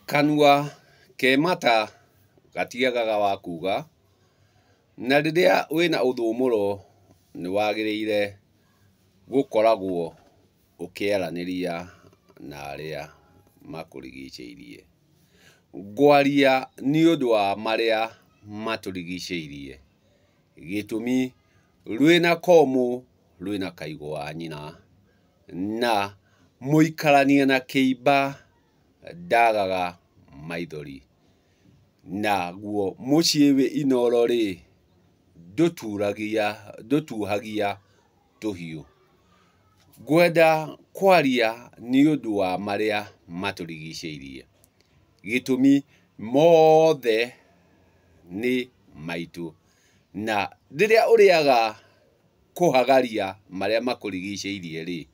Kanua ke mata gatiagaga wa kuga, na rĩrĩa wĩna ũthũmũro nĩwagĩrĩire gũkoragwo ũkĩaranĩria na arĩa makũrigicĩirie. Ngwaria nĩũndũ wa marĩa matũrigicĩirie, gĩtũmi rwĩna komũ rwĩna kaigũ wa nyina, na mũikarania na kĩimba ndagaga maithori. Naguo mũciĩ wĩ inoro-rĩ, ndũtuhagia tũhiũ. Ngwenda kwaria nĩ ũndũ wa marĩa matũrigicĩirie. Gĩtũmi mothe nĩ maitũ. Na rĩrĩa ũrĩaga kũhagaria marĩa makũrigicĩirie-rĩ,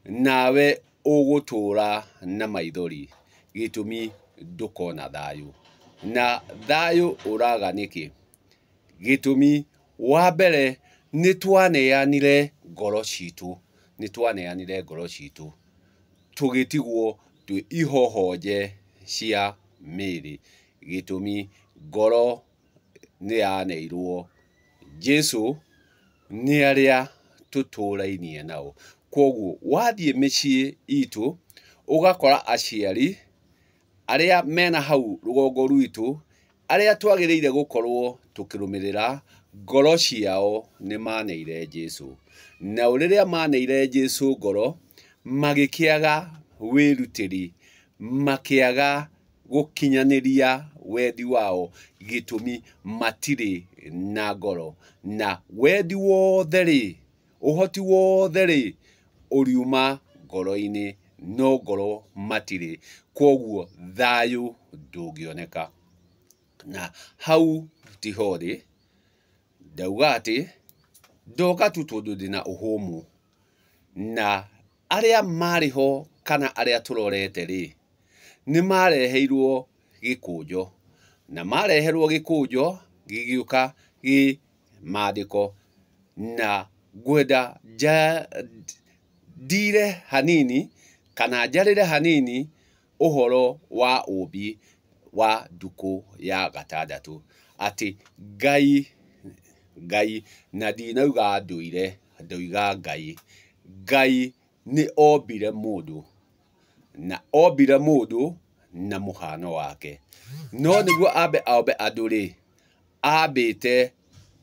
nawe ũgũtũra na maithori. Gĩtũmi ndũkona thayũ. Na thayũ ũraga nĩkĩ? Gĩtũmi wa mbere nĩ twaneanire ngoro citũ, nĩ twaneanire ngoro citũ tũgĩtigwo twĩ ihohonje cia mĩĩrĩ. Gĩtũmi ngoro nĩ yaneirwo Jesu nĩ arĩa tũtũrainie nao. Kwoguo wathiĩ mĩciĩ itũ ũgakora aciari arĩa mena hau rũgongo rwitũ, arĩa twagĩrĩire gũkorwo tũkĩrũmĩrĩra, ngoro ciao nĩ maneire Jesu. Nao rĩrĩa maneire Jesu ngoro, magĩkĩaga wĩrutĩri, makĩaga gũkinyanĩria wendi wao, gĩtũmi matirĩ na ngoro. Na wendi wothe-rĩ, ũhoti wothe-rĩ, ũriuma ngoro-inĩ, no ngoro matirĩ. Kwoguo thayũ ndũngĩoneka. Na hau tiho rĩ, ndauga atĩ ndoka tu tondũ ndĩna ũhũmũ. Na arĩa marĩ ho kana arĩa tũrorete rĩ, nĩ mareheirwo gĩkũnjo. Na mareherwo gĩkũnjo gĩgĩũka gĩ mandĩko. Na ngwenda ndire hanini kana njarĩre hanini ũhoro wa ũmbi wa ndukũ ya gatandatũ. Atĩ Ngai, Ngai, na ndinauga ndũire, ndoiga Ngai. Ngai nĩ ombire mũndũ, na ombire mũndũ na mũhano wake. No nĩguo ambe ombe andũ rĩ, ambĩte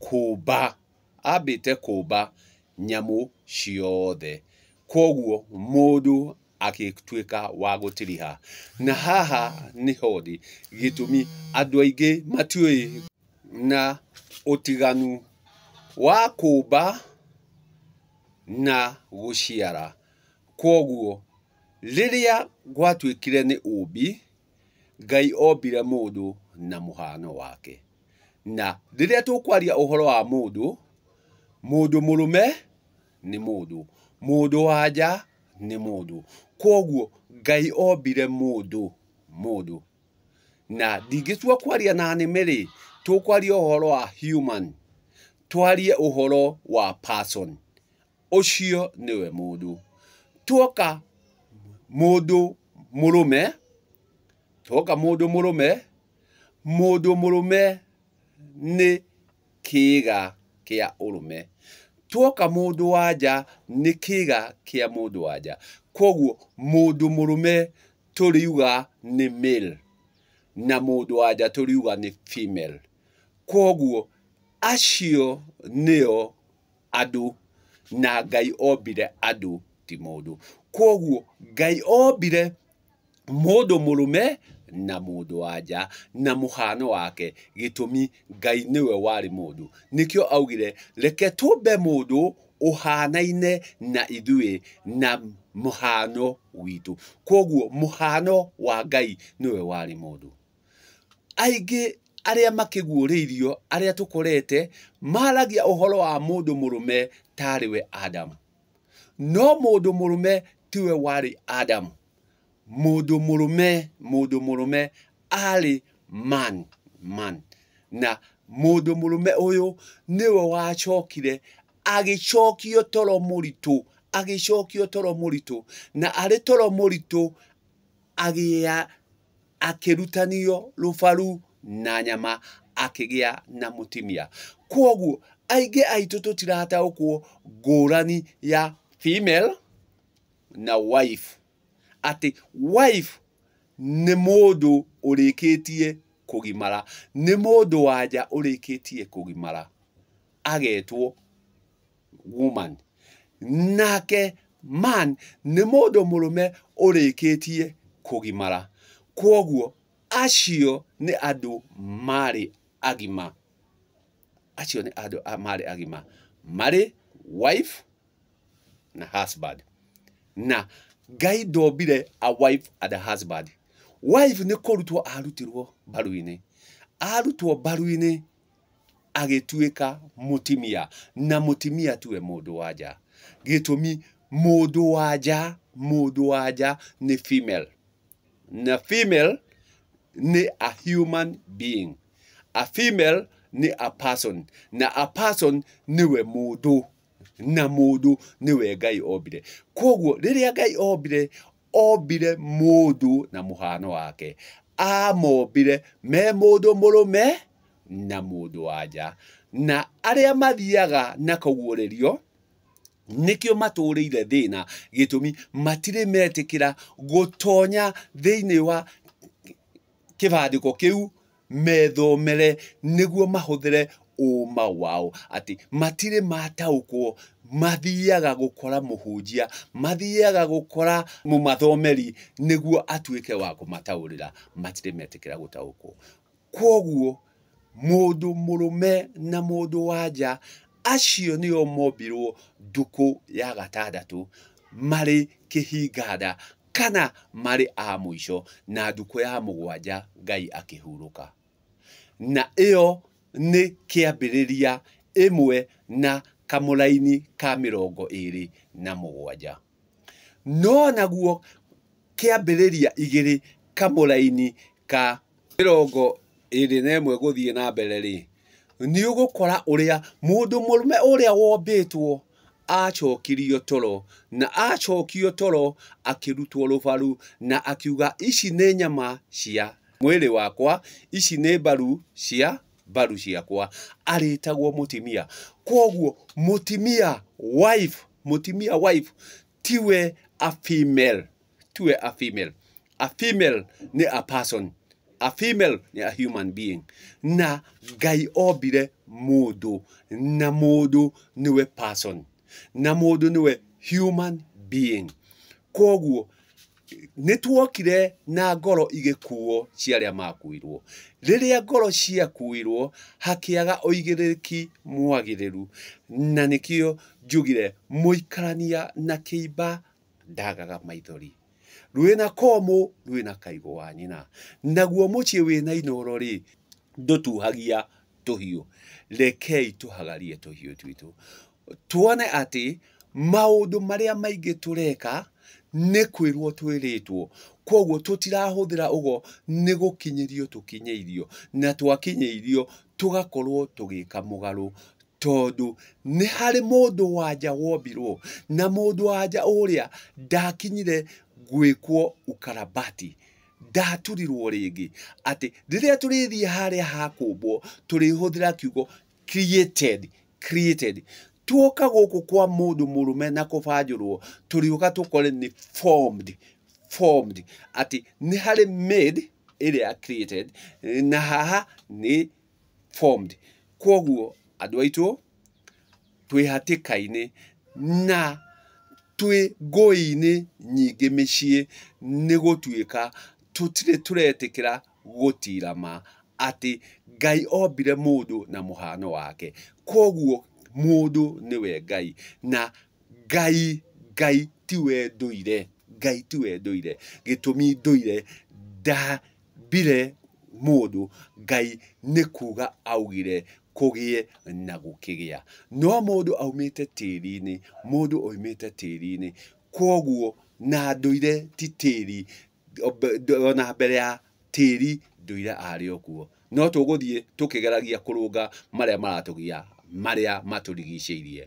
kũmba, ambĩte kũmba nyamũ ciothe. Kwoguo mũndũ agĩtuĩka wa gũtiriha. Na haha nĩho ndĩ, gĩtũmi andũ aingĩ matiũĩ na ũtiganu wa kũmba na gũciara. Kwoguo rĩrĩa gwatuĩkire nĩ ũmbi, Ngai ombire mũndũ na mũhano wake. Na rĩrĩa tũkwaria ũhoro wa mũndũ, mũndũ mũrũme nĩ mũndũ, mũndũ wa nja nĩ mũndũ. Kwoguo Ngai ombire mũndũ, mũndũ. Na ndingĩtua kwaria na nĩmĩ rĩ, tũkwaria ũhoro wa human, twarie ũhoro wa person. Ũcio nĩwe mũndũ. Tuoka mũndũ mũrũme, tuoka mũndũ mũrũme, mũndũ mũrũme nĩ kĩĩga kĩa ũrũme. Tuoka mũndũ wa nja nĩ kĩĩga kĩa mũndũ wa nja. Kwoguo mũndũ mũrũme tũriuga nĩ male na mũndũ wa nja tũriuga nĩ female. Kwoguo acio nĩo andũ, na Ngai ombire andũ ti mũndũ. Kwoguo Ngai ombire mũndũ mũrũme na mũndũ wa nja na mũhano wake, gĩtũmi Ngai nĩwe warĩ mũndũ. Nĩkĩo augire reke tũmbe mũndũ ũhanaine na ithuĩ na mũhano witũ. Kwoguo mũhano wa Ngai nĩwe warĩ mũndũ. Aingĩ arĩa makĩguũrĩirio, arĩa tũkorete, maragia ũhoro wa mũndũ mũrũme tarĩ we Adamu. No mũndũ mũrũme tiwe warĩ Adamu. Mũndũ mũrũme, mũndũ mũrũme arĩ man, man. Na mũndũ mũrũme ũyũ nĩwe wacokire agĩcokio toro mũritũ, agĩcokio toro mũritũ, na arĩ toro mũritũ agĩa Akĩrutanio rũbaru na nyama akĩgĩa na mũtumia. Kwoguo aingĩ aitũ tũtirataũkwo ngũrani ya female na wife. Atĩ wife nĩ mũndũ ũrĩkĩtie kũgimara, nĩ mũndũ wa nja ũrĩkĩtie kũgimara, agetwo woman. Nake man nĩ mũndũ mũrũme ũrĩkĩtie kũgimara. Kwoguo acio nĩ andũ marĩ agima. Acio nĩ andũ marĩ agima. Marĩ wife na husband. Na Ngai ndombire a wife and a husband. Wife nĩ kũrutwo arutirwo mbaru-inĩ. Arutwo mbaru-inĩ agĩtuĩka mũtumia, na mũtumia tiwe mũndũ wa nja. Gĩtũmi mũndũ wa nja, mũndũ wa nja nĩ female. Na female nĩ a human being. A female nĩ a person. Na a person nĩwe mũndũ. Na mũndũ nĩwe Ngai ombire. Kwoguo rĩrĩa Ngai ombire, ombire mũndũ na mũhano wake. Amombire me mũndũ mũrũme na mũndũ wa nja. Na arĩa mathiaga na kũguũrĩrio nĩkĩo matũrĩire thĩna, gĩtũmi matirĩ metĩkĩra gũtonya thĩinĩ wa kĩbandĩko kĩu methomere nĩguo mahũthĩre ũma wao, atĩ matirĩ mataũkwo, mathiaga gũkora mũhunjia, mathiaga gũkora mũmathomeri nĩguo atuĩke wa kũmataũrĩra, matirĩ metĩkĩra gũtaũkwo. Kwoguo mũndũ mũrũme na mũndũ wa nja acio nĩo mombirwo ndukũ ya gatandatũ marĩ kĩhinganda kana marĩ a mũico, na ndukũ ya mũgwanja Ngai akĩhurũka. Na ĩyo nĩ kĩambĩrĩria ĩmwe na kamũraini ka 27. No naguo kĩambĩrĩria igĩrĩ kamũraini ka 21 gũthiĩ na mbere rĩ, nĩ ũgũkora ũrĩa mũndũ mũrũme ũrĩa wombĩtwo acokirio toro, na acokio toro akĩrutwo rũbaru na akiuga ici nĩ nyama cia mwĩrĩ wakwa, ici nĩ mbaru cia mbaru ciakwa, arĩtagwo mũtumia. Kwoguo mũtumia wife, mũtumia wife tiwe a female, tiwe a female. A female nĩ a person, a female nĩ a human being. Na Ngai ombire mũndũ, na mũndũ nĩwe person, na mũndũ nĩwe human being. Kwoguo nĩ tuokire na ngoro igĩkuo cia arĩa makuirwo. Rĩrĩa ngoro ciakuirwo hakĩaga ũigĩrĩrĩki mwagĩrĩru, na nĩkĩo njugire mũikarania na kĩimba ndagaga maithori. Rwĩna komũ rwĩna kaigũ wa nyina, naguo mũciĩ wĩna inoro rĩ ndũtuhagia tũhiũ. Rekei tũhagarie tũhiũ twitũ, tuone atĩ maũndũ marĩa maingĩ tũreka nĩ kwĩrwo twĩrĩtwo. Kwoguo tũtirahũthĩra ũgo, nĩ gũkinyĩrio tũkinyĩirio, na twakinyĩirio tũgakorwo tũgĩka mũgarũ, tondũ nĩ harĩ mũndũ wa nja wombirwo, na mũndũ wa nja ũrĩa ndakinyire gwĩkwo ukarabati, ndaturirwo rĩngĩ. Atĩ rĩrĩa tũrĩthiĩ harĩa ha kũmbwo tũrĩhũthĩra kiugo created, created. Tuoka gũkũ kwa mũndũ mũrũme na kũbanjũrwo tũrĩũka tũkore nĩ formed, formed. Atĩ nĩ harĩ made ĩrĩa created, na haha nĩ formed. Kwoguo andũ aitũ twĩ hatĩka-inĩ na twĩ ngũi-inĩ nyingĩ mĩciĩ, nĩ gũtuĩka tũtirĩ tũretĩkĩra gũtirama atĩ Ngai ombire mũndũ na mũhano wake. Kwoguo mũndũ nĩwe Ngai, na Ngai, Ngai tiwe ndũire, Ngai tiwe ndũire. Gĩtũmi ndũire ndambire mũndũ, Ngai nĩ kuga augire kũgĩe na gũkĩgĩa. No mũndũ aumĩte tĩri-inĩ, mũndũ oimĩte tĩri-inĩ. Kwoguo na ndũire ti tĩri, ona mbere ya tĩri ndũire arĩ o kuo. No tũgũthiĩ tũkĩgeragia kũrũnga marĩa maratũgia, marĩa matũrigicĩirie.